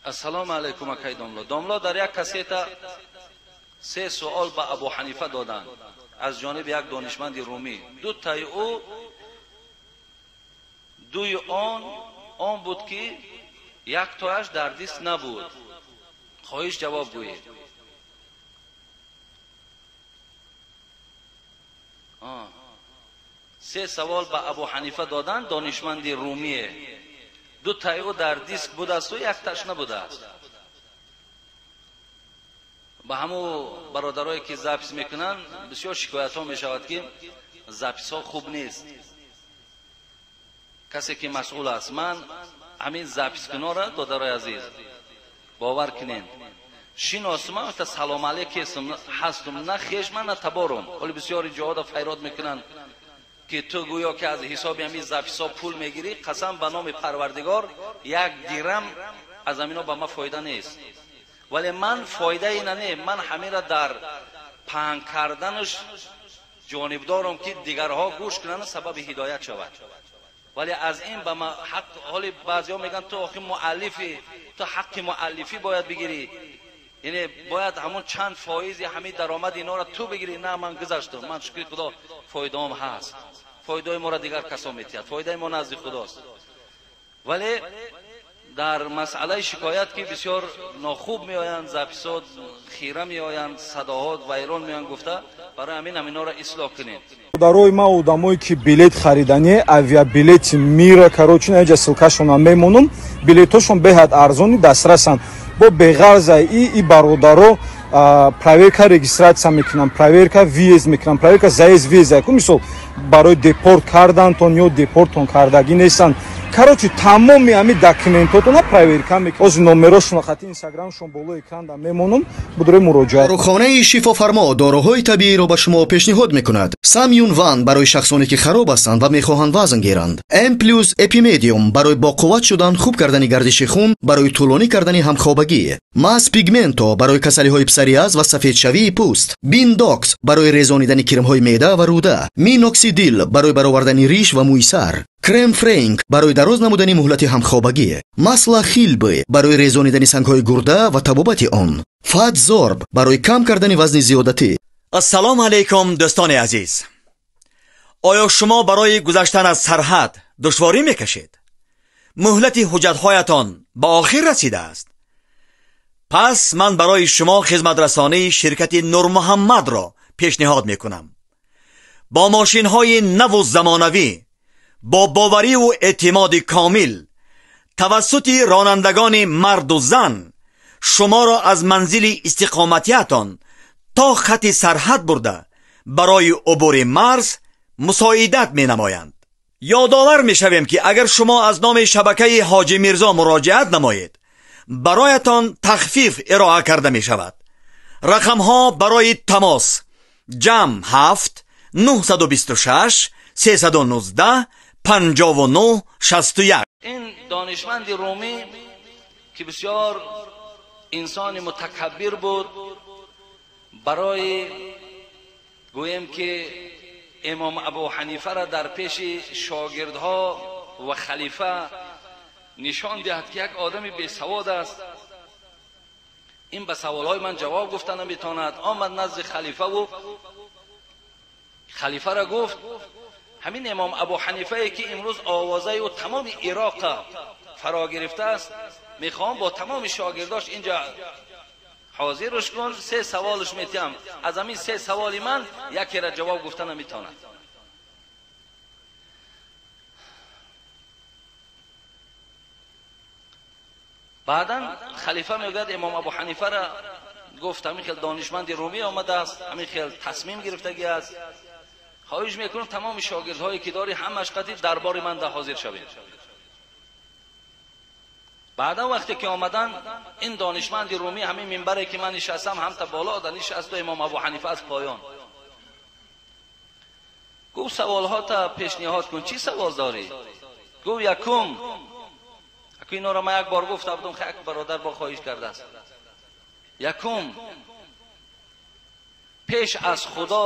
Ассалому алайкум акай домло. Домло дар як кассета се суол ба Абу Ҳанифа доданд аз ҷониби як донишманди румӣ. Ду таи ӯ дуи он буд ки як тояш дар диск набуд. Хоҳиш ҷавоб гӯед. Се савол ба Абу Ҳанифа доданд донишманди румие. Ду таи ӯ дар диск будасту як таш набудааст. Ба ҳамун бародарое ки запис мекунанд бисёр шикоятҳо мешавад ки записҳо хуб нест. Касе ки масъул аст, ман ҳамин запискунора додарои азиз бовар кунед, шиносуман та салом алейкум ҳастум, на хешман на таборум. Ҳоли бисёри ҷоҳода файрод мекунанд ки ту гӯё ки аз ҳисоби ҳамин записҳо пул мегирӣ. Қасам ба номи Парвардигор, як дирам аз ҳамино ба ман фоида нест. Вале ман фоидаи на не, ман ҳаминро дар паҳн карданаш ҷонибдорам ки дигарҳо гӯш кунанд, сабаби ҳидоят шавад. Вале аз ин ба ман ҳақ, ҳоли баъзеҳо мегӯянд ту охи муаллифӣ, ту ҳаққи муаллифӣ бояд бигирӣ, яъне бояд ҳамон чанд фоизи ҳамин даромади инҳоро ту бигирӣ. На, ман гузаштам, ман шукри Худо фоидаам ҳаст, фоидаи моро дигар касо метиҳад, фоидаи мо назди Худост. Вале дар масъалаи шикоят ки бисёр нохуб меоянд, записот хира меоянд, садоҳот вайрон меоянд гуфта, барои ҳамин ҳаминҳоро ислоҳ кунед. Барои ма одамое ки билет харидане, авиабилети мира, короче, наҷа ссылкашона мемонам, билетошон беҳад арзони дастрасанд. Бо беғарза и бародаро проверка регистрация мекунанд, проверка въезд мекунанд, проверка заезд въезд. Мисол барои депорт кардантон ё депортон кардагӣ нестанд. Короче, тамоми ҳамин документотона проверка мекунанд. Ози номерошона хати инстаграмшон болои экран мемонам, будрои муроҷиат. Дорухонаи шифофармо доруҳои табииро ба шумо пешниҳод мекунад. Самюн Ван барои шахсоне ки хароб ҳастанд ва мехоҳанд вазн гиранд. М плюс Эпимедиум барои боқувват шудан, хуб кардани гардиши хун, барои тӯлонӣ кардани ҳамхобагӣ. Мас Пигменто барои касалиҳои псориаз ва сафедшавии пӯст. Биндокс барои резонидани кирмҳои меъда ва рӯда. Миноксидил барои баровардани риш ва мӯи сар. Крем Френк барои дароз намудани муҳлати ҳамхобагӣ. Масла Хилбе барои резонидани сангҳои гурда ва табобати он. Фатзорб барои кам кардани вазни зиёдатӣ. Ассалому алайкум дӯстони азиз. Оё шумо барои гузаштан аз сарҳад душворӣ мекашед? Муҳлати ҳуҷҷатҳоятон ба охир расидааст? Пас ман барои шумо хизматрасонии ширкати Нурмуҳаммадро пешниҳод мекунам. Бо мошинҳои наву замонавӣ, бо бовариву эътимоди комил, тавассути ронандагони марду зан шуморо аз манзили истиқоматиятон то хати сарҳад бурда барои убури марз мусоидат менамоянд. Ёдовар мешавем ки агар шумо аз номи шабакаи Ҳоҷи Мирзо муроҷиат намоед, бароятон тахфиф ироа карда мешавад. Рақамҳо барои тамос: ҷамъ 7 926 319 59 61. Ин донишманди румӣ ки бисёр инсони мутакаббир буд, барои гӯем ки имом Абу Ҳанифаро дар пеши шогирдҳо ва халифа нишон диҳад ки як одами бесавод аст, ин ба саволҳои ман ҷавоб гуфта наметавонад, омад назди халифаву халифаро гуфт: ҳамин имом Абу Ҳанифае ки имрӯз овозаи ӯ тамоми Ироқро фаро гирифтааст, мехоҳам бо тамоми шогирдош инҷа ҳозирш кун, се саволш метиҳам, аз ҳамин се саволи ман якеро ҷавоб гуфта наметавонад. Баъдан халифа мегӯяд имом Абу Ҳанифаро гуфт ҳамин хел донишманди румӣ омадааст, ҳамин хел тасмим гирифтагӣ аст, хоҳиш мекунам тамоми шогирдҳое ки дорӣ ҳамаш қатӣ дарбори ман да ҳозир шавед. Баъдан вақте ки омадан, ин донишманди румӣ ҳамин минбаре ки ман нишастам ҳамта боло да нишасту имом Абу Ҳанифа аз поён. Гуфт саволҳота пешниҳод кун, чӣ савол дорӣ? Гуфт якум, аку инора ман як бор гуфта будам, як бародар бо хоҳиш кардааст. Якум, пеш аз Худо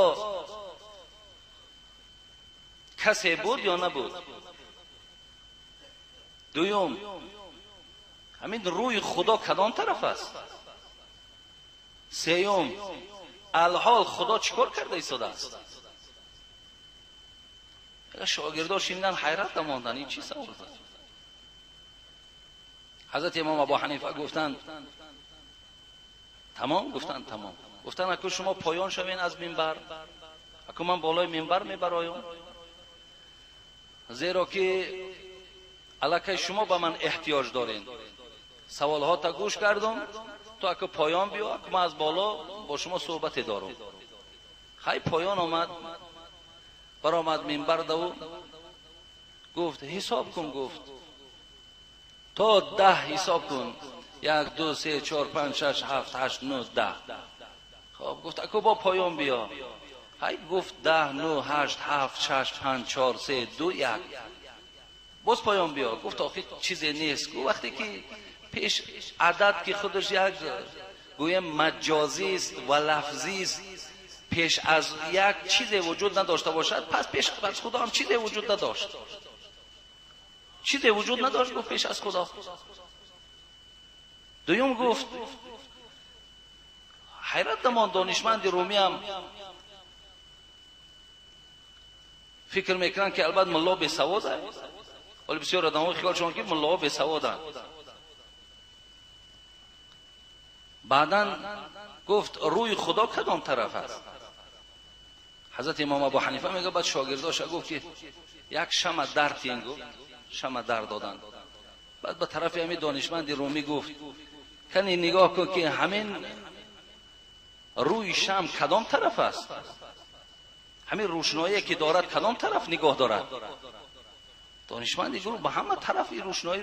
касе буд ё набуд? Дуюм, Ҳамин рӯи Худо кадом тараф аст? Сеюм, алҳол Худо чӣ кор карда истодааст? Шогирдо шинидан ҳайрат намонданд, ин чӣ савол аст? Ҳазрати Имом Абу Ҳанифа гуфтанд тамом, гуфтанд тамом. Гуфтанд аку шумо поён шавен аз минбар, аку ман болои минбар мебароям, зеро ки аллакай шумо ба ман эҳтиёҷ доред. Саволҳота гӯш кардум, ту аку поён биё, аку ман аз боло бо шумо суҳбате дорам. Хай поён омад, баромад минбар даву гуфт ҳисоб кун, гуфт то 10 ҳисоб кун, 1 2 3 4 5 6 7 8 9 10. Хоб гуфт аку бо поён биё. Ҳай гуфт 10 9 8 7 6 5 4 3 2 1. Боз поён биё. Гуфт охи чизе нест. Гуфт вақте ки пеш адад ки худаш як гӯем маҷозист ва лафзист, пеш аз як чизе вуҷуд надошта бошад, пас пеш аз Худо ҳам чизе вуҷуд надошт. Чизе вуҷуд надошт, гуфт пеш аз Худо. Дуюм гуфт ҳайрат намонд донишманди румӣ ҳам фикр мекунанд ки албатта мулло бесавод аст. Вале бисёр одамҳо хиёлшон ки муллоҳо бесаводанд. Баъдан гуфт рӯи Худо кадом тараф аст? Ҳазрати Имом Абу Ҳанифа мегӯяд баъд шогирдоша гуфт ки як шама дар тин, гуфт шама дар доданд. Баъд ба тарафи ҳамин донишманди румӣ гуфт кани нигоҳ кун ки ҳамин рӯи шам кадом тараф аст? Ҳамин рӯшноие ки дорад кадом тараф нигоҳ дорад? Донишманди гуфт ба ҳама тараф ин рӯшноӣ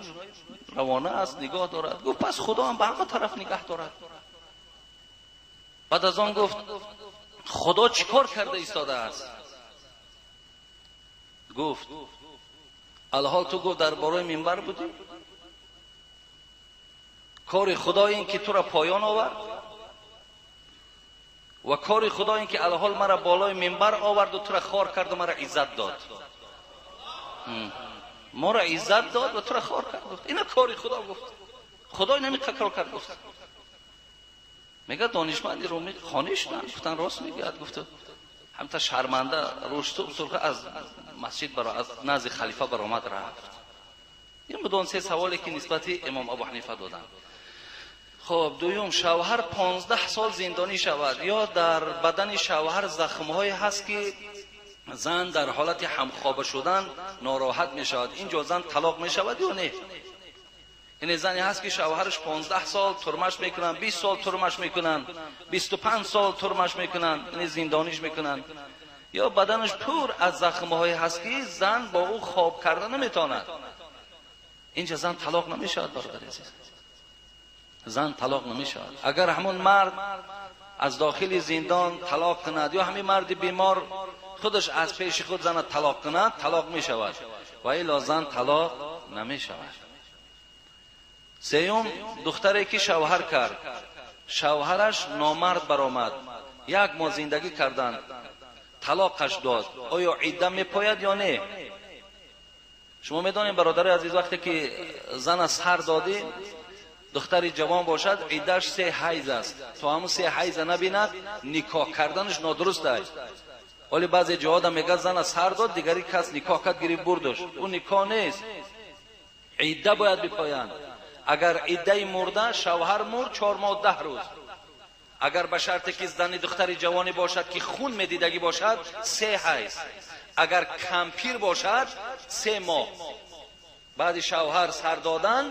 равона аст, нигоҳ дорад. Гуфт пас Худо ҳам ба ҳама тараф нигаҳ дорад. Баъд аз он гуфт Худо чӣ кор карда истодааст? Гуфт алҳол ту гуфт дар бораи минбар будӣ? Кори Худо ин ки тура поён овард ва кори Худо ин ки алҳол мара болои минбар оварду тура хор карду мара иззат дод. Мора иззат дод ва тура хор кард. Гуфт ина кори Худо, гуфт Худо инами такрор кард. Гуфт мегӯяд донишманди румӣ хонӣ шуданд, гуфтанд рост мегӯяд. Гуфт ҳамта шарманда рӯшту сурха аз масҷид аз назди халифа баромад рафт. Ин буд он се саволе ки нисбати Имом Абу Ҳанифа доданд. Хоб дуюм, шавҳар 15 сол зиндонӣ шавад ё дар бадани шавҳар захмҳое ҳаст ки зан дар ҳолати ҳамхоба шудан нороҳат мешавад, инҷо зан талоқ мешавад ё не? Яъне зане ҳаст ки шавҳараш 15 сол турмаш мекунанд, 20 сол турмаш мекунанд, 25 сол турмаш мекунанд, яъне зиндониш мекунанд, ё баданаш пур аз захмҳое ҳаст ки зан бо ӯ хоб карда наметавонад. Инҷа зан талоқ намешавад, бародари азиз, зан талоқ намешавад. Агар ҳамон мард аз дохили зиндон талоқ кунад ё ҳамин марди бемор худаш аз пеши худ зана талоқ кунад, талоқ мешавад ва илло зан талоқ намешавад. Сеюм, духтаре ки шавҳар кард, шавҳараш номард баромад, як моҳ зиндагӣ карданд, талоқаш дод, оё идда мепояд ё не? Шумо медонед бародари азиз, вақте ки зана сар додӣ, духтари ҷавон бошад, иддаш 3 ҳайз аст. То ҳамун 3 ҳайза набинад, никоҳ карданаш нодуруст аст. Вале баъзе ҷоҳода мегӯяд зана сар дод, дигари кас никоҳ кард, гирифт бурдаш. Ӯ никоҳ нест, идда бояд бипоянд. Агар иддаи мурда, шавҳар мурд 4 моҳ 10 рӯз. Агар ба шарте ки зани духтари ҷавонӣ бошад ки хун медидагӣ бошад, 3 ҳайз. Агар кампир бошад, 3 моҳ. Баъди шавҳар сар додан,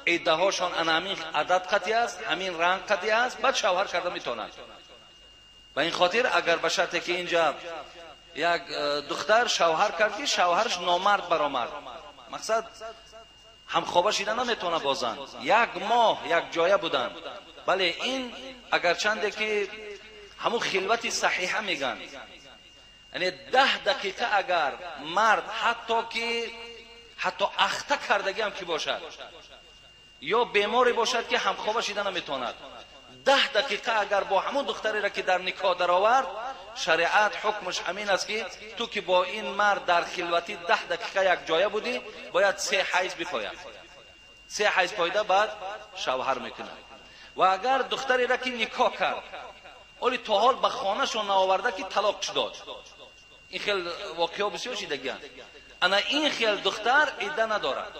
иддаҳошон ана ҳамин адад қатъи аст, ҳамин ранг қатъи аст, баъд шавҳар карда метавонад. Ба ин хотир агар ба шарте ки инҷа як духтар шавҳар кард ки шавҳараш номард баромад, мақсад ҳамхоба шида наметавонад бо зан, як моҳ як ҷоя буданд. Бале, ин агарчанде ки ҳамун хилвати саҳиҳа мегӯянд, яъне 10 дақиқа агар мард ҳатто ки ҳатто ахта кардагиам ки бошад ё беморе бошад ки ҳамхоба шида наметавонад, 10 дақиқа агар бо ҳамун духтареро ки дар никоҳ даровард, шариат ҳукмаш ҳамин аст ки ту ки бо ин мард дар хилватӣ 10 дақиқа як ҷоя будӣ, бояд 3 ҳайз бипояд. Се ҳайз пойда баъд шавҳар мекунад. Ва агар духтареро ки никоҳ кард, оли то ҳол ба хонашон наоварда ки талоқш дод, ин хел воқеаҳо бисёр шидагианд. Ана ин хел духтар идда надорад.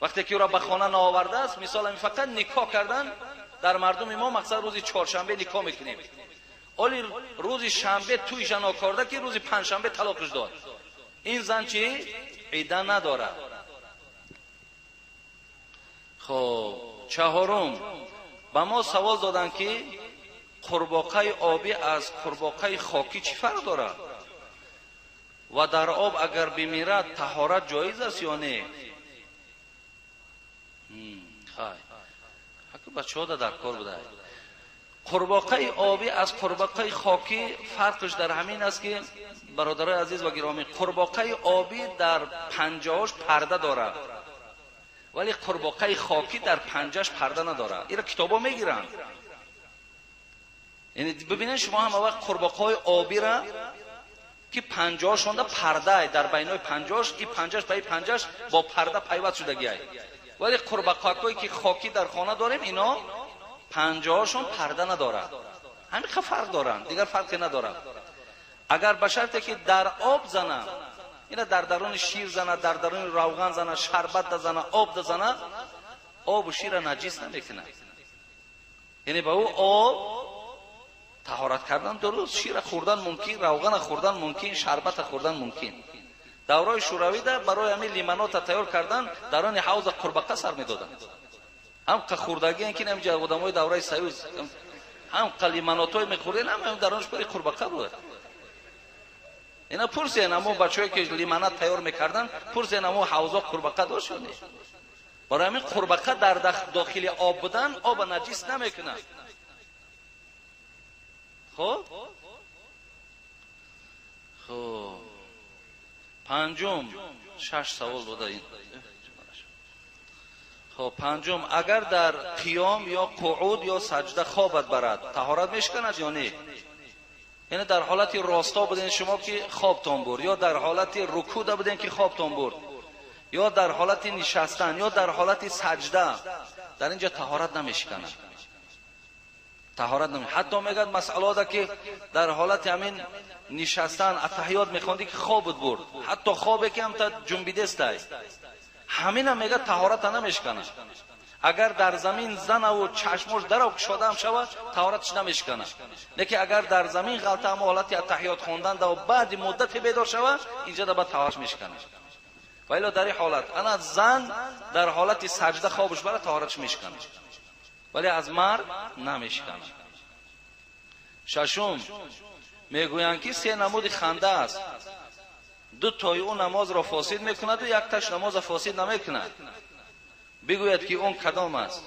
Вақте ки ӯро ба хона наовардааст, мисол ҳамин фақат никоҳ кардан дар мардуми мо мақсад рӯзи чоршанбе никоҳ мекунем, оли рӯзи шанбе тӯйша нокорда ки рӯзи панҷшанбе талоқш дод, ин зан чӣ? Идда надорад. Хоб, чаҳорум, ба мо савол доданд ки қурбоқаи обӣ аз қурбоқаи хокӣ чӣ фарқ дорад ва дар об агар бимирад таҳорат ҷоиз аст ё не? Хай, ҳаки бачаҳо дар кор буда. Қурбоқаи обӣ аз қурбоқаи хокӣ фарқш дар ҳамин аст ки, бародарои азиз ва гиромӣ, қурбоқаи обӣ дар панҷаҳош парда дорад, вале қурбоқаи хокӣ дар панҷаш парда надорад. Инро китобо мегиранд. Яъне бибинед шумо ҳама вақт қурбоқаҳои обира ки панҷаҳошонда пардаай, дар байнои панҷаҳош, и панҷаш ба и панҷаш бо парда пайваст шудагиай. Вале қурбоқакое ки хокӣ дар хона дорем, ино панҷаҳошон парда надорад. Ҳамин қа фарқ доранд, дигар фарқе надорад. Агар ба шарте ки дар об зана, ина дар даруни шир зана, дар даруни равған зана, шарбат да зана, об да зана, обу шира наҷис намекунад. Яъне ба ӯ об таҳорат кардан дуруст, шира хӯрдан мумкин, равғана хӯрдан мумкин, шарбата хӯрдан мумкин. Давраи шӯравида барои ҳамин лимонота тайёр кардан дарони ҳавза қурбақа сар медоданд. Ҳам қа хӯрдагиан ки намиҷа одамои давраи союз ҳам қа лимонотҳое мехӯрден, ҳам даронаш пари қурбақа буд. Ина пурсен амо бачаҳое ки лимонад тайёр мекарданд, пурсен амо ҳавзо қурбақа дошт ё не? Барои ҳамин қурбақа дар дохили об будан оба наҷис намекунад. Хоб? Хоб. Панҷум, шаш савол буда ин. Хоб, панҷум, агар дар қиём ё қуъуд ё саҷда хобат барад, таҳорат мешиканад ё не? Яъне дар ҳолати росто буден шумо ки хобтон бурд, ё дар ҳолати рукуда буден ки хобтон бурд, ё дар ҳолати нишастан, ё дар ҳолати саҷда, дар инҷо таҳорат намешиканад. Таҳорат намешиканад. Ҳатто мегӯяд масъалаода ки дар ҳолати ҳамин нишастан аттаҳиёт мехондӣ ки хобат бурд, ҳатто хобе ки ҳамта ҷунбидестай, ҳаминам мегӯяд таҳората намешиканад. Агар дар замин занаву чашмош дарав кушода ҳам шавад, таҳораташ намешиканад. Лекин агар дар замин ғалта ҳамо ҳолати аттаҳиёт хондан да баъди муддате бедор шавад, инҷа да баъд таҳораташ мешиканад. Ва илло дар ин ҳолат ана зан дар ҳолати саҷда хобаш барад, таҳораташ мешиканад, вале аз мард намешиканад. Шашум, мегӯянд ки се намуди ханда аст. Ду тои ӯ намозро фосид мекунаду якташ намозро фосид намекунад. Бигӯяд ки он кадом аст?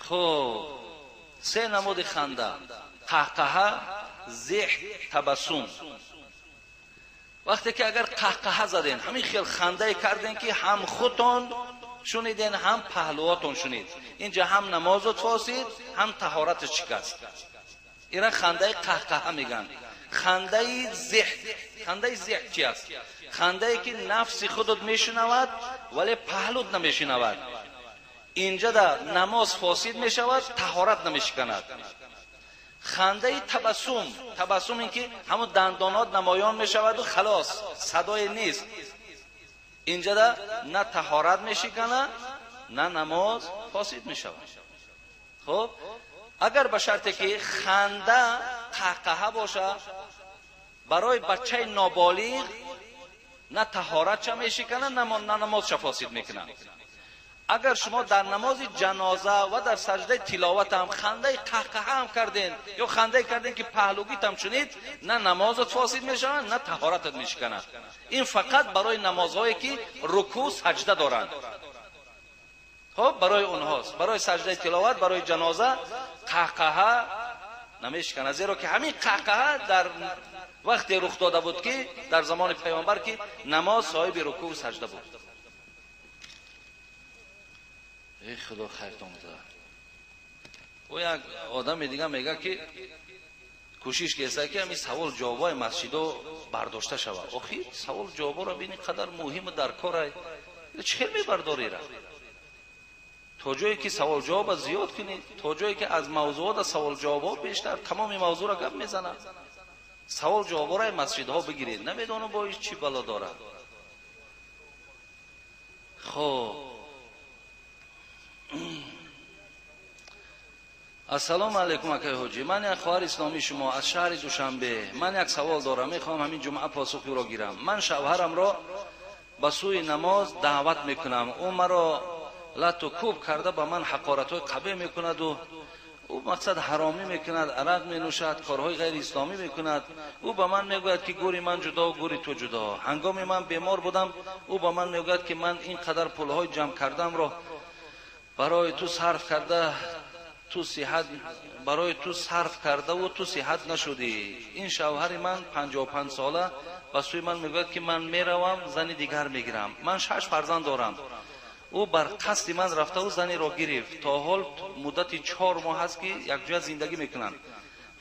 Хоб, се намуди ханда: қаҳқаҳа, зеҳ, табассум. Вақте ки агар қаҳқаҳа заден, ҳамин хел хандае карден ки ҳам худтон шуниден, ҳам паҳлуотон шунид, инҷа ҳам намозот фосид, ҳам таҳораташ шикаст. Ира хандаи қаҳқаҳа мегӯянд. Хандаи зеҳ, хандаи зеҳ чи аст? Хандае ки нафси худот мешунавад, вале паҳлут намешунавад. Инҷа да намоз фосид мешавад, таҳорат намешиканад. Хандаи табассум, табассум ин ки ҳамон дандонот намоён мешаваду халос, садое нест. Инҷа да на таҳорат мешиканад, на намоз фосид мешавад. Хоб, агар ба шарте ки ханда қаҳқаҳа бошад, барои бачаи ноболиғ на таҳоратша мешиканад, на намозша фосид мекунад. Агар шумо дар намози ҷаноза ва дар саҷдаи тиловат ҳам хандаи қаҳқаҳа ҳам карден ё хандае карден ки паҳлугитам шунид, на намозат фосид мешавад, на таҳоратат мешиканад. Ин фақат барои намозҳое ки рукӯъ саҷда доранд. Хоб, барои онҳост. Барои саҷдаи тиловат, барои ҷаноза қаҳқаҳа намешиканад, зеро ки ҳамин қаҳқаҳа дар вақте рух дода буд ки дар замони паёмбар ки намоз соҳиби рукӯъ саҷда буд. Эй худо хайртон буда. Ӯ як одами дига мега ки кӯшиш кеса ки ҳамин савол ҷавобҳои масҷидо бардошта шавад. Охи савол ҷавобҳоро бини қадар муҳиму дар корай. Чӣ хел мебардорӣ ра? То ҷое ки савол ҷавоб зиёд кунӣ, то ҷое ки аз мавзӯъот савол ҷавобҳо бештар, тамоми мавзӯъро гап мезанад. Савол ҷавобҳоро масҷидҳо бигиред. Намедонам бо чӣ бало дорад. Хоб, ассалому алайкум акай ҳоҷӣ. Ман як хоҳар исломии шумо аз шаҳри Душанбе. Ман як савол дорам, мехоҳам ҳамин ҷумъа посухи ӯро гирам. Ман шавҳарамро ба сӯи намоз даъват мекунам. Ӯ маро лату кӯб карда ба ман ҳақоратҳои қабеҳ мекунаду ӯ мақсад ҳаромӣ мекунад, арақ менӯшад, корҳои ғайриисломӣ мекунад. Ӯ ба ман мегӯяд ки гӯри ман ҷудо, гӯри ту ҷудо. Ҳангоми ман бемор будам, ӯ ба ман мегӯяд ки ман ин қадар пулҳои ҷамъ кардамро барои ту сарф карда, ту сиҳат барои ту сарф кардаву ту сиҳат нашудӣ. Ин шавҳари ман 55 сола ба сӯи ман мегӯяд ки ман меравам, зани дигар мегирам. Ман 6 фарзанд дорам. Ӯ бар қасди ман рафтаву занеро гирифт. То ҳол муддати 4 моҳ аст ки якҷоя зиндагӣ мекунанд.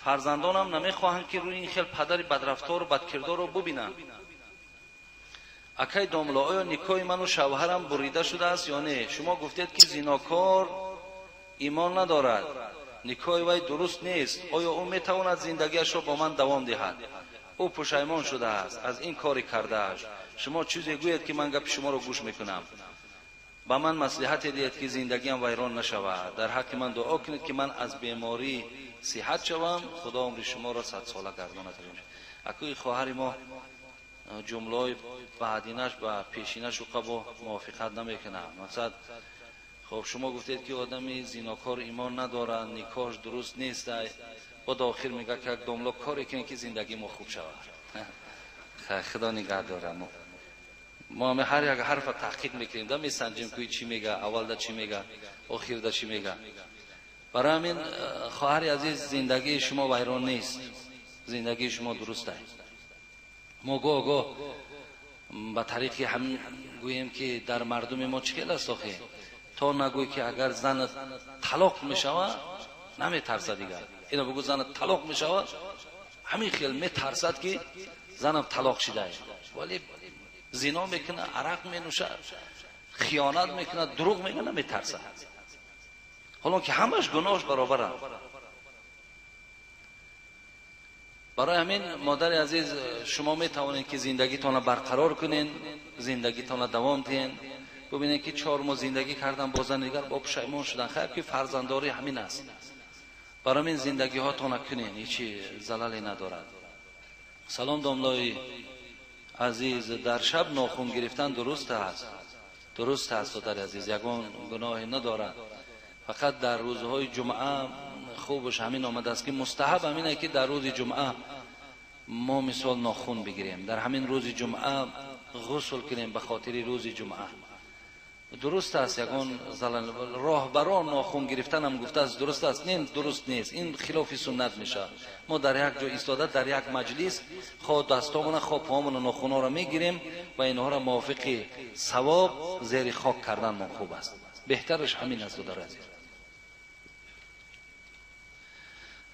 Фарзандонам намехоҳанд ки рӯи ин хел падари бадрафтору бадкирдорро бубинанд. Акай домло, оё никоҳи ману шавҳарам бурида шудааст ё не? Шумо гуфтед ки зинокор имон надорад, никоҳи вай дуруст нест. Оё ӯ метавонад зиндагиашро бо ман давом диҳад? Ӯ пушаймон шудааст аз ин кори кардааш. Шумо чизе гӯед ки ман гапи шуморо гӯш мекунам. Ба ман маслиҳате диҳед ки зиндагиам вайрон нашавад. Дар ҳаққи ман дуо кунед ки ман аз беморӣ сиҳат шавам. Худо умри шуморо 100 сола гардонад. Акӯи хоҳари мо ҷумлаҳои баъдинаш ба пешинаш уқабо мувофиқат намекунад. Мақсад, хоб, шумо гуфтед ки одами зинокор имон надорад, никоҳш дуруст нест. Бод охир мегӯяд ки як домло коре кунед ки зиндагии мо хуб шавад. Худо нигаҳ дорад. Мо ҳама ҳар як ҳарфа таҳқиқ мекунем, да месанҷем ки чӣ мега, аввалда чӣ мега, охирда чӣ мега. Барои ҳамин хоҳари азиз, зиндагии шумо вайрон нест, зиндагии шумо дуруст аст. Мо гоҳ-гоҳ ба тариқи ҳамин гӯем ки дар мардуми мо чӣ хел аст охе? То нагӯй ки агар занат талоқ мешавад, наметарсад дигар. Ино бигӯ занат талоқ мешавад, ҳамин хел метарсад ки занам талоқ шидааст. Вале зино мекунад, арақ менӯшад, хиёнат мекунад, дурӯғ мегӯяд, наметарсад. Ҳоло ки ҳамаш гуноҳш баробаранд. Барои ҳамин модари азиз, шумо метавонед ки зиндагитонро барқарор кунед, зиндагитонро давом диҳед. Бубинед ки 4 моҳ зиндагӣ кардан бо зани дигар, бо пушаймон шудан. Хайр ки фарзанддорӣ ҳамин аст. Барои ҳамин зиндагиҳотонро кунед, ҳеҷ залале надорад. Салом домлои азиз, дар шаб нохун гирифтан дуруст аст? Дуруст аст додари азиз, ягон гуноҳе надорад. Фақат дар рӯзҳои ҷумъа хубаш ҳамин омадааст ки мустаҳаб ҳамин аст ки дар рӯзи ҷумъа мо мисол нохун бигирем, дар ҳамин рӯзи ҷумъа ғусл кунем ба хотири рӯзи ҷумъа. Дуруст аст, ягон залал роҳбарон нохун гирифтанам гуфтааст дуруст аст, не, дуруст нест. Ин хилофи суннат мешавад. Мо дар як ҷо истода, дар як маҷлис хоҳ дастомона, хоҳ поҳомона нохунҳоро мегирем ва инҳоро мувофиқи савоб зери хок кардан мо хуб аст. Беҳтараш ҳамин аст додари азиз.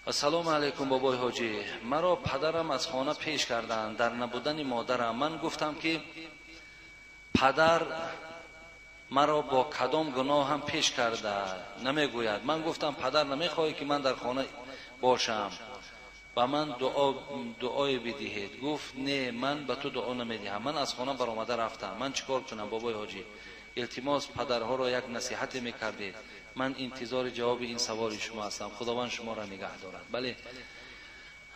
Ассалому алайкум бобои ҳоҷӣ. Маро падарам аз хона пеш карданд дар набудани модарам. Ман гуфтам ки падар маро бо кадом гуноҳам пеш карда намегӯяд. Ман гуфтам падар намехоҳӣ ки ман дар хона бошам, ба ман дуое бидиҳед. Гуфт не, ман ба ту дуо намедиҳам. Ман аз хона баромада рафтам. Ман чӣ кор кунам бобои ҳоҷӣ? Илтимос, падарҳоро як насиҳате мекардед. Ман интизори ҷавоби ин саволи шумо ҳастам. Худованд шуморо нигаҳ дорад. Бале,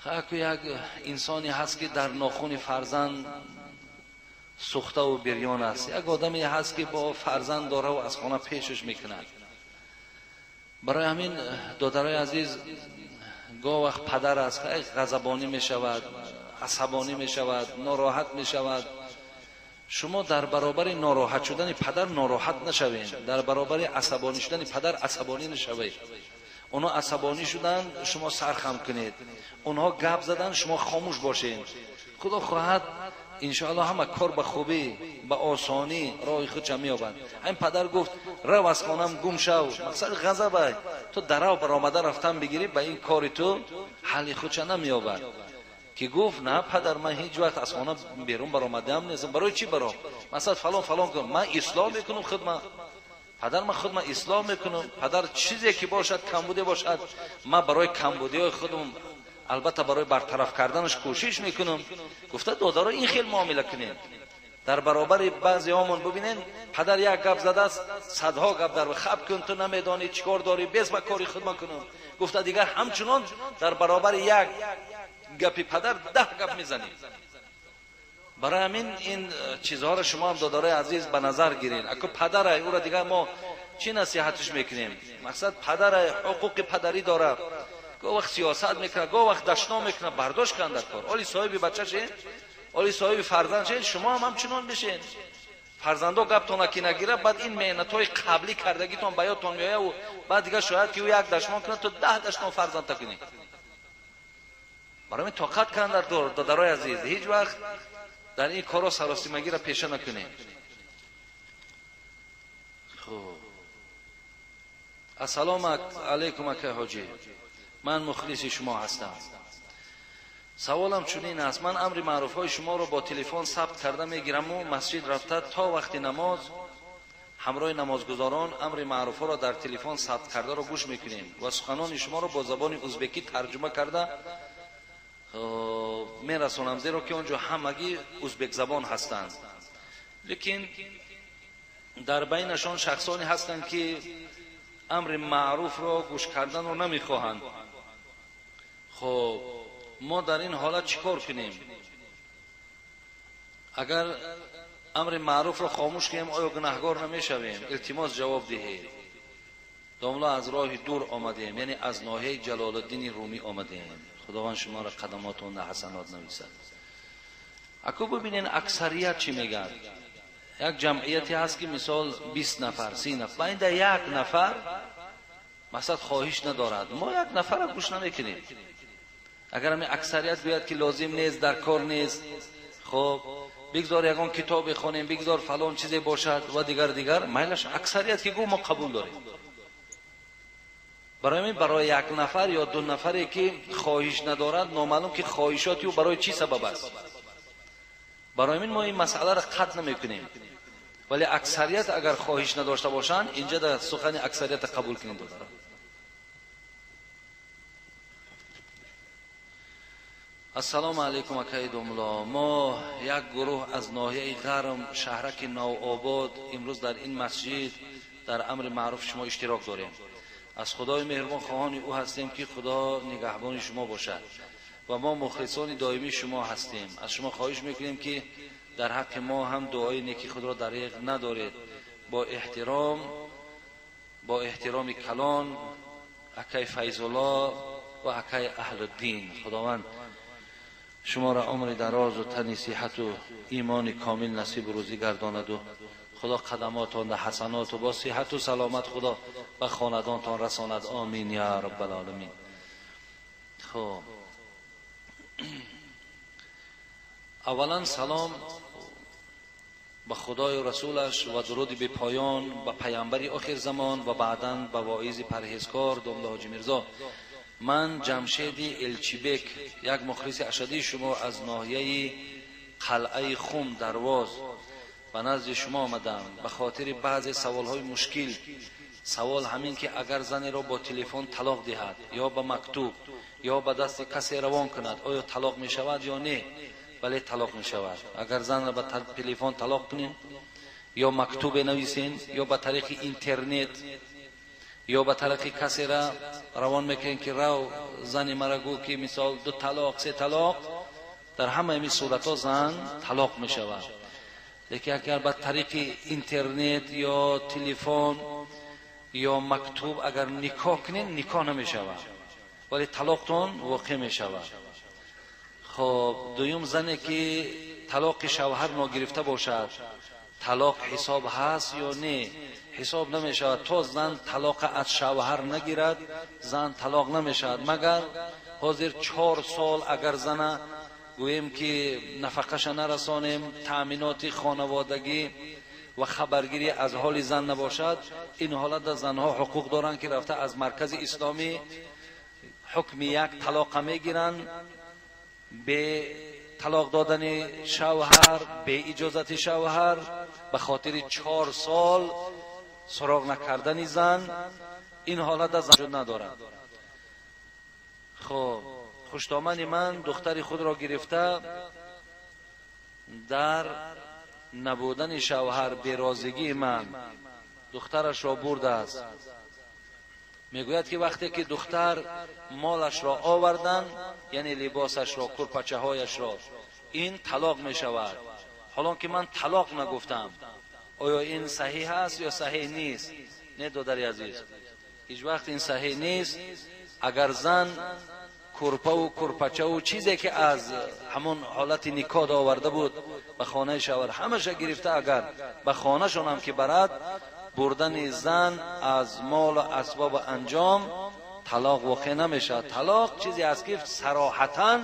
аку як инсоне ҳаст ки дар нохуни фарзанд сӯхтаву бирён аст. Як одаме ҳаст ки бо фарзанд дораву аз хона пешаш мекунад. Барои ҳамин додарои азиз, гоҳ вақт падар аст, ғазабонӣ мешавад, асабонӣ мешавад, нороҳат мешавад. Шумо дар баробари нороҳат шудани падар нороҳат нашавед, дар баробари асабонӣ шудани падар асабонӣ нашавед. Онҳо асабонӣ шуданд, шумо сархам кунед. Онҳо гап заданд, шумо хомӯш бошед. Худо хоҳад иншоаллоҳ ҳама кор ба хубӣ, ба осонӣ роҳи худша меёбад. Ҳамин падар гуфт рав аз хонам гум шав, мақсад ғазабай, ту дарав баромада рафтан бигирӣ, ба ин кори ту ҳалли худша намеёбад. Ки гуфт на падар, ман ҳеҷ вақт аз хона берун баромадаам нестам, барои чӣ баром? Масалан фалон фалон кунам, ман ислоҳ мекунам худма. Падар, ман худма ислоҳ мекунам. Падар, чизе ки бошад, камбуде бошад, ман барои камбудиҳои худам албатта барои бартараф карданаш кӯшиш мекунам. Гуфта додаро ин хел муомила кунед. Дар баробари баъзеҳомон бибинед, падар як гап задааст, садҳо гап дар хаб кун, ту намедонӣ чӣ кор дорӣ, бес ба кори худма кунам. Гуфта дигар ҳамчунон дар баробари як гапи падар 10 гап мезанед. Барои ҳамин ин чизҳоро шумо ҳам додарои азиз ба назар гиред. Аку падарай, ӯро дигар мо чӣ насиҳатш мекунем? Мақсад падарай, ҳуқуқи падарӣ дорад. Гоҳ вақт сиёсат мекунад, гоҳ вақт дашном мекунад, бардошт кунад дар кор. Оли соҳиби бача шед, оли соҳиби фарзанд шед, шумо ҳам ҳамчунон бишед. Фарзандо гаптона ки нагирад, баъд ин меҳнатҳои қаблӣ кардагитон ба ёдтон меояд, баъд дигар шояд ки ӯ як дашном кунад, ту 10 дашном фарзандта кунӣ. Барои тоқат кунанд дар додарои азиз, ҳеҷ вақт дар ин корҳо саросимагиро пеша накунед. Хуб, ассалому алайкум акай ҳоҷӣ, ман мухлиси шумо ҳастам. Саволам чунин аст: ман амри маъруфҳои шуморо бо телефон сабт карда мегираму масҷид рафта то вақти намоз ҳамроҳи намозгузорон амри маъруфҳоро дар телефон сабт кардаро гӯш мекунем ва суханони шуморо бо забони узбекӣ тарҷума карда мерасонам, зеро ки он ҷо ҳамагӣ узбекзабон ҳастанд. Лекин дар байнашон шахсоне ҳастанд, ки амри маъруфро гӯш карданро намехоҳанд. Хоб, мо дар ин ҳолат чӣ кор кунем? Агар амри маъруфро хомӯш кунем, оё гунаҳгор намешавем? Илтимос ҷавоб диҳед. Домла, аз роҳи дур омадем, яъне аз ноҳияи Ҷалолиддини Румӣ омадем. Худованд шуморо қадамотон дар ҳасанот нависад. Аку бибинен аксарият чӣ мегӯяд. Як ҷамъияте ҳаст, ки мисол 20 нафар, 30 нафар, ба инда як нафар масалан хоҳиш надорад, мо як нафарро гӯш намекунем. Агар ҳамин аксарият гӯяд, ки лозим нест, дар кор нест, хоб бигзор ягон китобе хонем, бигзор фалон чизе бошад ва дигар дигар, майлаш аксарият ки гӯ мо қабул дорем. Барои ҳамин барои як нафар ё ду нафаре ки хоҳиш надорад, номаълум ки хоҳишоти ӯ барои чӣ сабаб аст. Барои ҳамин мо ин масъаларо қатъ намекунем. Вале аксарият агар хоҳиш надошта бошанд, инҷа дар сухани аксариятро қабул кунем. Додарам, ассалому алайкум акай домло, мо як гурӯҳ аз ноҳияи Ғарм, шаҳраки Навобод, имрӯз дар ин масҷид дар амри маъруф шумо иштирок дорем. Аз Худои меҳрубон хоҳони ӯ ҳастем, ки Худо нигаҳбони шумо бошад ва мо мухлисони доимии шумо ҳастем. Аз шумо хоҳиш мекунем, ки дар ҳаққи мо ҳам дуои неки худро дариғ надоред. Бо эҳтиром, бо эҳтироми калон, акай Файзулло ва акай Аҳлуддин. Худованд шуморо умри дарозу тани сиҳату имони комил насибу рӯзӣ гардонаду Худо қадамотон дар ҳасаноту бо сиҳату саломат Худо ба хонадонтон расонад. Омин я раббал оламин. Хуб, аввалан салом ба Худою расулаш ва дуруди бепоён ба паямбари охирзамон ва баъдан ба воизи парҳезкор домла ҳоҷи Мирзо. Ман Ҷамшеди Элчибек, як мухлиси ашадии шумо аз ноҳияи Қалъаи Хум Дарвоз ба назди шумо омадам ба хотири баъзе саволҳои мушкил. Савол ҳамин ки агар занеро бо телефон талоқ диҳад ё ба мактуб ё ба дасти касе равон кунад, оё талоқ мешавад ё не? Бале, талоқ мешавад. Агар занро ба телефон талоқ кунем ё мактубе нависем ё ба тариқи интернет ё ба тариқи касера равон мекунем, ки рав зани мара гӯ, ки мисол 2 талоқ, 3 талоқ, дар ҳамаи ин суратҳо зан талоқ мешавад. Лекин агар ба тариқи интернет ё телефон ё мактуб агар никоҳ кунед, никоҳ намешавад, вале талоқтон воқеъ мешавад. Хоб, дуюм, зане ки талоқи шавҳар ногирифта бошад, талоқ ҳисоб ҳаст ё не? Ҳисоб намешавад. То зан талоқа аз шавҳар нагирад, зан талоқ намешавад. Магар ҳозир 4 сол агар зана гӯем ки нафақаша нарасонем, таъминоти хонаводагӣ ва хабаргирӣ аз ҳоли зан набошад, ин ҳолат занҳо ҳуқуқ доранд, ки рафта аз маркази исломӣ ҳукми як талоқа мегиранд. бе талоқ додани шавҳар, бе иҷозати шавҳар, ба хотири 4 сол суроғ накардани зан, ин ҳолат аз вуҷуд надорад. Хуб, хуштомани ман духтари худро гирифта дар набудани шавҳар берозигии ман духтарашро бурдааст. Мегӯяд ки вақте ки духтар молашро оварданд, яъне либосашро, курпачаҳояшро, ин талоқ мешавад. Ҳолон ки ман талоқ нагуфтам, оё ин саҳиҳ аст ё саҳиҳ нест? Не, додари азиз, ҳеҷ вақт ин саҳиҳ нест. Агар зан курпаву курпачаву чизе ки аз ҳамон ҳолати никоҳ оварда буд ба хонаи шавҳар ҳамаша гирифта, агар ба хонашон ҳам ки барад, бурдани зан аз молу асбобу анҷом талоқ воқеъ намешавад. Талоқ чизе аст ки сароҳатан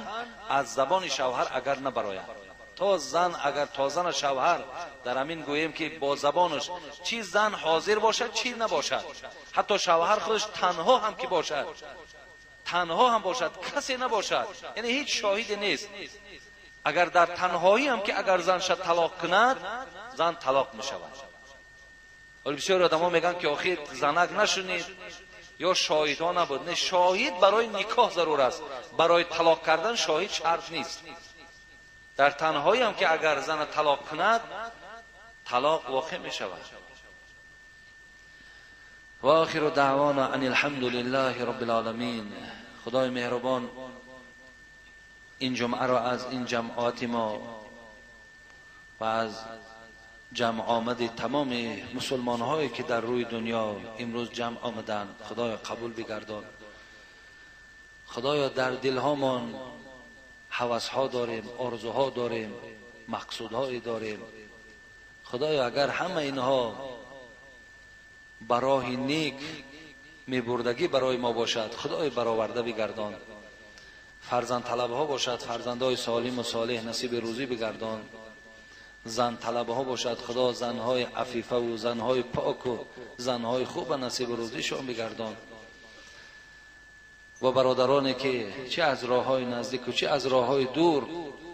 аз забони шавҳар агар набарояд, то зан агар то зана шавҳар дар ҳамин гӯем ки бо забонаш чи зан ҳозир бошад, чи набошад, ҳатто шавҳар худаш танҳо ҳам ки бошад, танҳо ҳам бошад, касе набошад, яъне ҳеҷ шоҳиде нест, агар дар танҳоӣ ҳам ки агар зан ша талоқ кунад, зан талоқ мешавад. Вале бисёри одамо мегӯянд ки охир занак нашунид ё шоҳидҳо набуд. Не, шоҳид барои никоҳ зарур аст, барои талоқ кардан шоҳид шарт нест. Дар танҳоӣ ҳам ки агар зана талоқ кунад, талоқ воқеъ мешавад. ва охиру даъвона ан алҳамдулиллаҳи роббил оламин. Худои меҳрубон ин ҷумъаро аз ин ҷамъоати мо ва аз ҷамъ омади тамоми мусулмонҳое ки дар рӯи дунё имрӯз ҷамъ омаданд, Худоё қабул бигардон. Худоё дар дилҳомон ҳавасҳо дорем, орзуҳо дорем, мақсудҳое дорем. Худоё агар ҳама инҳо ба роҳи нек мебурдагӣ барои мо бошад, Худоё бароварда бигардон. Фарзандталабҳо бошад, фарзандҳои солиму солеҳ насиби рӯзӣ бигардон. Зан талабҳо бошад, Худо занҳои афифаву занҳои поку занҳои хуба насиби рӯзишон бигардон. Ва бародароне ки чӣ аз роҳҳои наздику чӣ аз роҳҳои дур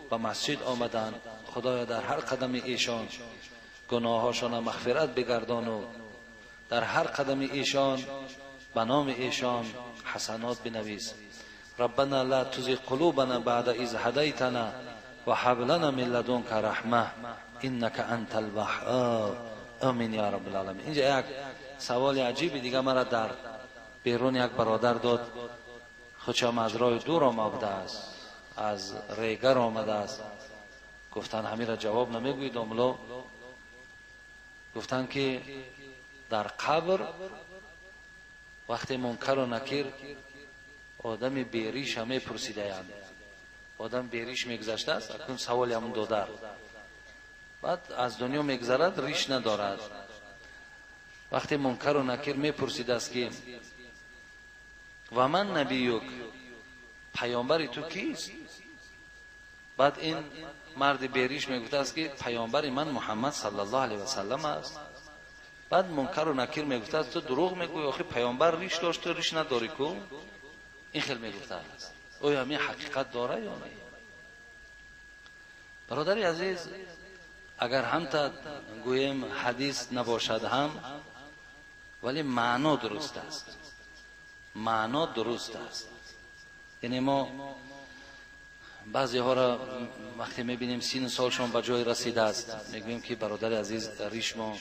ба масҷид омаданд, Худоё дар ҳар қадами эшон гуноҳҳошонро мағфират бигардону дар ҳар қадами эшон ба номи эшон ҳасанот бинавис. ربنا لا تزغ قلوبنا بعد إذ هديتنا وهب لنا من لدنك رحمة إنك أنت الوهاب. آمین یا رب العالمین. اینجا یک سوال عجیبی دیگه مرا در بیرون یک برادر داد، خودشم از راه دور آمده است، از ریگر آمده است. گفتن همین را جواب نمیگویید املا. گفتن که در قبر وقتی منکر و نکیر آدم بیریش همه پرسیده اند، آدم بیریش میگذشته است، اکنون سوال همون دادر، بعد از دنیا میگذرد ریش ندارد. وقتی منکر و نکیر میپرسید است که و من نبیک، پیامبر تو کیست؟ بعد این مرد بیریش میگفته است که پیامبر من محمد صلی الله علیه و سلم است. بعد منکر و نکیر میگفته است تو دروغ میگویی، آخه پیامبر ریش داشت تو ریش نداری کو؟ این خیلی میگفته است. آیا همین حقیقت داره یا نه؟ برادر عزیز، اگر هم تا گوییم حدیث نباشد هم، ولی معنا درست است. معنا درست است. یعنی ما بعضی ها را وقتی میبینیم 30 سالشون به جای رسیده است، میگوییم که برادر عزیز ریش ما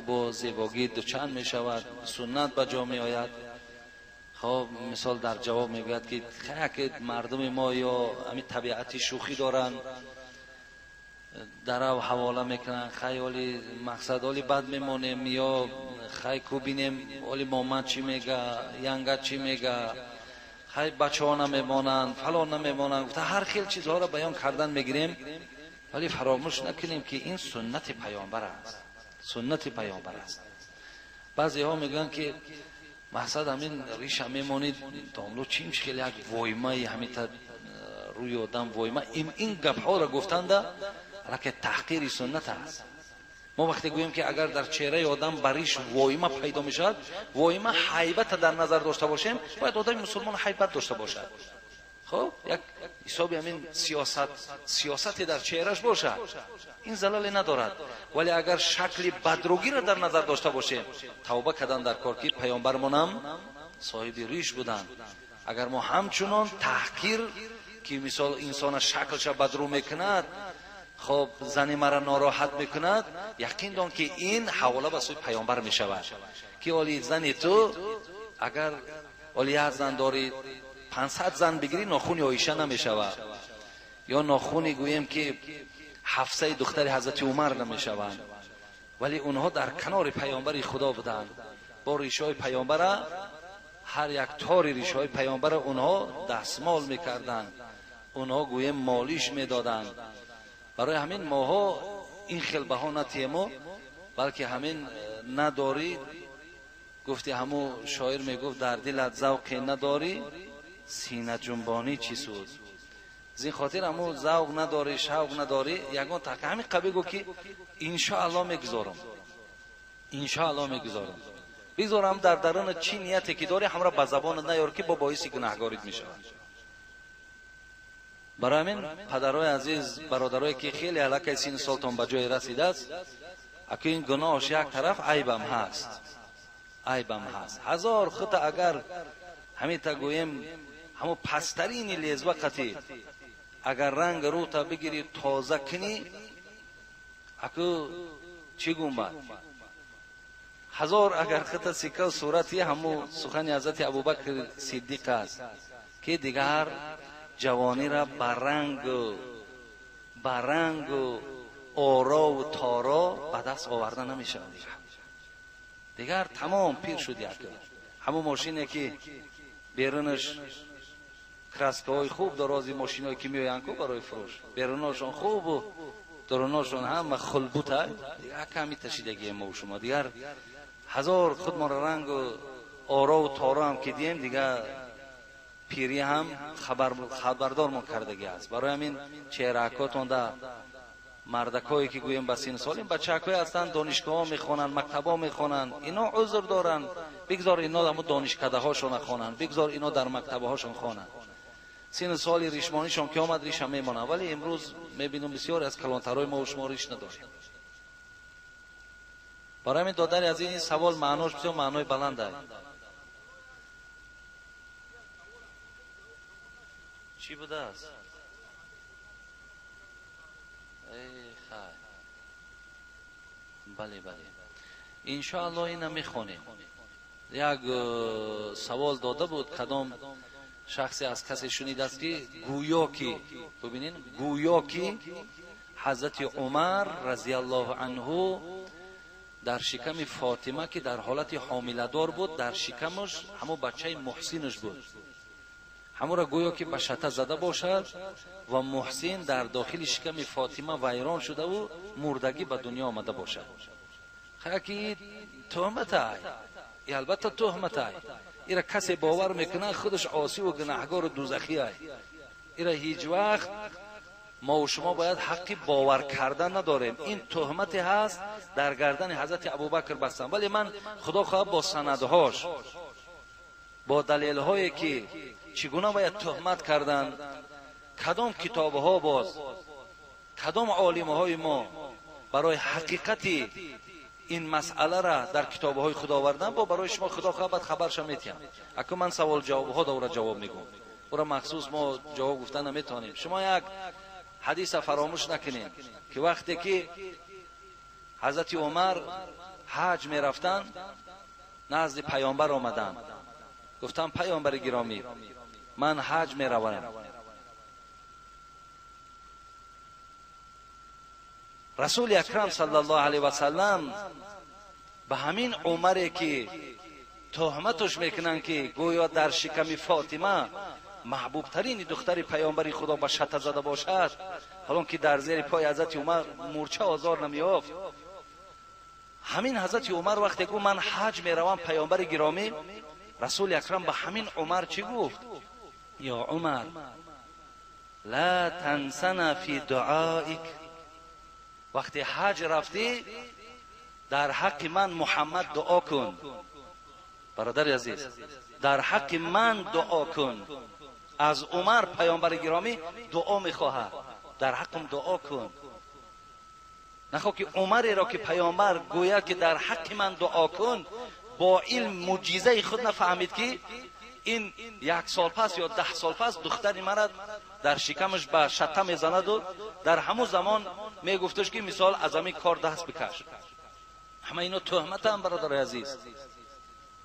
با زیباگی دوچند میشود، سنت به جا میآید. خب مثال در جواب میگوید که خیلی مردم ما یا همین طبیعتی شوخی دارن، درو حواله میکنن، خیالی مقصد حالی بد میمونیم یا خیلی کو بینیم حالی ماما چی میگه، ینگه چی میگه، خیلی بچه ها نمیمانند، فلان نمیمانند، گفته هر خیلی چیزها را بیان کردن میگیریم، ولی فراموش نکنیم که این سنت پیامبر است. سنت پیامبر است. بعضی ها میگن که مقصد همین ریش هم میمونید داملو چی میشه، خیلی یک وایمه همین تا روی آدم وایمه، این گپ ها را گفتند که تحقیر سنت است. ما وقتی گوییم که اگر در چهره آدم بریش وایمه پیدا میشد، وایمه هیبت در نظر داشته باشیم، باید آدم مسلمان هیبت داشته باشد. Хуб, як ҳисоби ҳамин сиёсате дар чеҳраш бошад, ин залале надорад. Вале агар шакли бадругиро дар назар дошта бошем, тавба кардан дар кор, ки паёмбармонам соҳиби риш буданд. Агар мо ҳамчунон таҳқир, ки мисол инсона шаклша бадрӯ мекунад, хоб зани мара нороҳат мекунад, яқин дон, ки ин ҳавола ба сӯи паёмбар мешавад, ки оли зани ту агар оли як зан дорӣ, 500 зан бигирӣ, нохуни Оиша намешавад, ё нохуни гӯем ки Ҳафсаи духтари ҳазрати Умар намешаванд. Вале онҳо дар канори паёмбари Худо буданд. Бо ришҳои паёмбара, ҳар як тори ришҳои паёмбара онҳо дастмол мекарданд, онҳо гӯем молиш медоданд. Барои ҳамин моҳо ин хел баҳо натиему, балки ҳамин надорӣ. Гуфти ҳаму шоир мегуфт: дар дилат завқе надорӣ, синаҷунбонӣ чӣ суд. Аз ин хотир ҳаму завқ надорӣ, шавқ надорӣ, ягон таҳқиқ ҳамин қабил гӯ, ки иншоалло мегузорам, иншоалло мегузорам. Бигзорам дар даруна чӣ нияте ки дорӣ, ҳамра ба забонат наёр, ки бо боиси гунаҳгорит мешавад. Барои ҳамин, падарои азиз, бародарое ки хеле аллакай синну солтон ба ҷое расидааст, аку ин гуноҳш як тараф, айбам ҳаст, айбам ҳаст. Ҳазор хута агар ҳамита гӯем, ҳамун пасттарини лезва қатӣ агар ранг рӯта бигирӣ, тоза кунӣ, аку чӣ гумбад? Ҳазор агар хута сикав сурати, ҳамун сухани ҳазрати Абубакр Сиддиқ аст, ки дигар ҷавонира ба рангу орову торо ба даст оварда намешавад. Дигар тамом пир шуд. Як ҳамун мошине ки берунаш краскаҳои хуб дорози, мошиное ки меоянд ку барои фурӯш, беруношон хубу дуруношон ҳама хулбута, дигар ками ташидагие мо шумо. Дигар ҳазор худмонро рангу орову торо ҳам ки дием, дигар пирӣ ҳам хабардормон кардагӣ аст. Барои ҳамин чеҳраакотон да мардакое ки гӯем ба синну сол, ин бачаакое ҳастанд, донишгоҳҳо мехонанд, мактабҳо мехонанд, ино узр доранд. Бигзор ино ҳамун донишкадаҳошона хонанд, бигзор ино дар мактабҳошон хонанд. Синну соли ришмонишон ки омад, риша мемонанд. Вале имрӯз мебинем, бисёре аз калонтарҳои мо шумо риш надорем. Барои ҳамин, додари азиз, ин савол маънош бисёр маънои баланд аст. Чӣ будааст? Хай, бале, бале, иншоалло ина мехонем. Як савол дода буд кадом шахсе, аз касе шунидааст, ки гӯё ки, бубинед, гӯё ки ҳазрати Умар разиаллоҳу анҳу дар шиками Фотима, ки дар ҳолати ҳомиладор буд, дар шикамаш ҳамон бачаи Муҳсинаш буд, ҳамонро гӯё ки ба шата зада бошад ва Муҳсин дар дохили шиками Фотима вайрон шудаву мурдагӣ ба дунё омада бошад. Ки туҳматай, и албатта туҳматай. Ира касе бовар мекунад, худаш осиву гунаҳгору дузахиай. Ира ҳеҷ вақт мо шумо бояд ҳаққи бовар кардан надорем. Ин туҳмате ҳаст, дар гардани ҳазрати Абубакр бастан. Вале ман, худо хоҳад, бо санадҳош, бо далелҳое ки чӣ гуна бояд туҳмат карданд, кадом китобҳо, боз кадом олимҳои мо барои ҳақиқати ин масъалара дар китобҳои худ овардан, бо барои шумо, худо хоҳад, баъд хабарша метиҳам. Аку ман савол ҷавобҳо да ӯра ҷавоб мегӯм, ӯра махсус мо ҷавоб гуфта наметавонем. Шумо як ҳадиса фаромӯш накунед, ки вақте ки ҳазрати Умар ҳаҷ мерафтанд, назди паёмбар омаданд, гуфтанд: «Паёмбари гиромӣ, ман ҳаҷ меравам». Расули Акрам саллаллоҳу алайҳи васаллам ба ҳамин Умаре ки туҳматуш мекунанд, ки гӯё дар шиками Фотима, маҳбубтарини духтари паёмбари Худо, ба шата зада бошад, ҳолон ки дар зери пои ҳазрати Умар мурча озор намеёфт, ҳамин ҳазрати Умар вақте гуфт: «Ман ҳаҷ меравам, паёмбари гиромӣ», Расули Акрам ба ҳамин Умар чӣ гуфт? «Ё Умар, ла тансана фи дуоик». Вақте ҳаҷ рафтӣ, дар ҳаққи ман Муҳаммад дуо кун. Бародари азиз, дар ҳаққи ман дуо кун. Аз Умар паёмбари гиромӣ дуо мехоҳад, дар ҳаққам дуо кун. Нахоҳ ки Умареро ки паёмбар гӯяд ки дар ҳаққи ман дуо кун, бо илм муъҷизаи худ нафаҳмид ки ин 1 сол пас ё 10 сол пас духтари мара дар шикамаш ба шатта мезанаду дар ҳамун замон мегуфташ ки мисол аз ҳамин кор даст бикаш. Ҳама ино туҳматам, бародари азиз.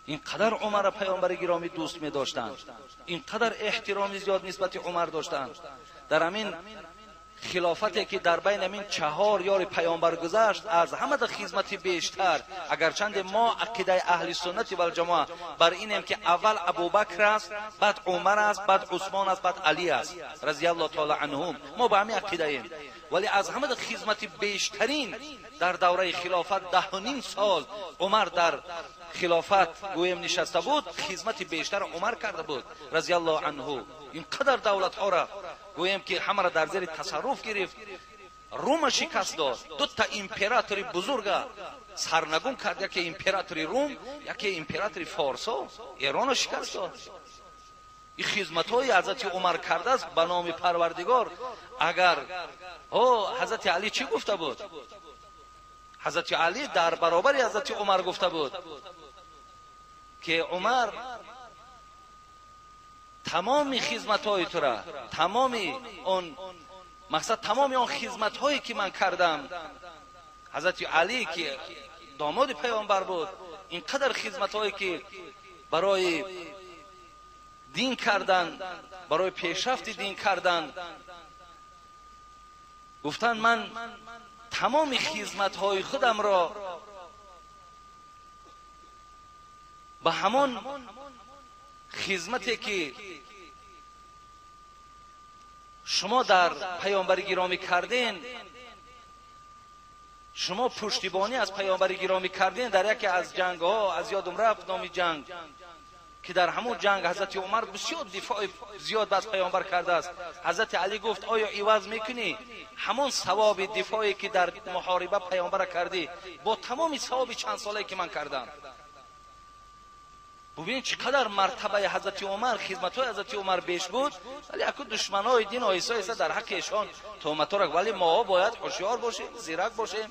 Ин қадар Умарро паёмбари гиромӣ дӯст медоштанд, ин қадар эҳтироми зиёд нисбати Умар доштанд. Дар ҳамин хилофате ки дар байни ҳамин 4 ёри паёмбар гузашт, аз ҳамада хизмати бештар, агарчанде мо ақидаи аҳли суннати валҷамоа бар инем ки аввал Абубакр аст, баъд Умар аст, баъд Усмон аст, баъд Али аст разияллоҳу таала анҳум, мо ба ҳамин ақидаем. Вале аз ҳамада хизмати бештарин дар давраи хилофат 10.5 сол Умар дар хилофат гӯем нишаста буд, хизмати бештар Умар карда буд разияллоҳу анҳу. Ин қадар давлатҳоро гӯем ки ҳамаро дар зери тасарруф гирифт, Рума шикаст дод, 2 императори бузурга сарнагун кард, яке императори Рум, яке императори Форсо, Эронро шикаст дод. Ин хизматҳои ҳазрати Умар кардааст ба номи Парвардигор. Агар ҳазрати Али чӣ гуфта буд? Ҳазрати Али дар баробари ҳазрати Умар гуфта буд ки Умар, тамоми хизматҳои тура, тамоми он мақсад, тамоми он хизматҳое ки ман кардам, ҳазрати Али ки домоди паёмбар буд, ин қадар хизматҳое ки барои дин кардан, барои пешрафти дин кардан, гуфтанд ман тамоми хизматҳои худамро ба ҳамон хизмате ки шумо дар паёмбари гиромӣ карден, шумо пуштибонӣ аз паёмбари гиромӣ карден дар яке аз ҷангҳо, аз ёдум рафт номи ҷанг, ки дар ҳамон ҷанг ҳазрати Умар бисёр дифои зиёд аз паёмбар кардааст. Ҳазрати Али гуфт оё иваз мекунӣ ҳамон савоби дифое ки дар муҳориба паёмбара кардӣ бо тамоми савоби чанд солае ки ман кардам? Бубинед чӣ қадар мартабаи ҳазрати Умар, хизматҳои ҳазрати Умар беш буд, вале яку душманои дин оҳиста оҳиста дар ҳаққи эшон туҳматҳоро. Вале моҳо бояд ҳушёр бошем, зирак бошем,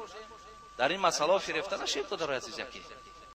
дар ин масъалаҳо фирефта нашем, додарои азиз. Яке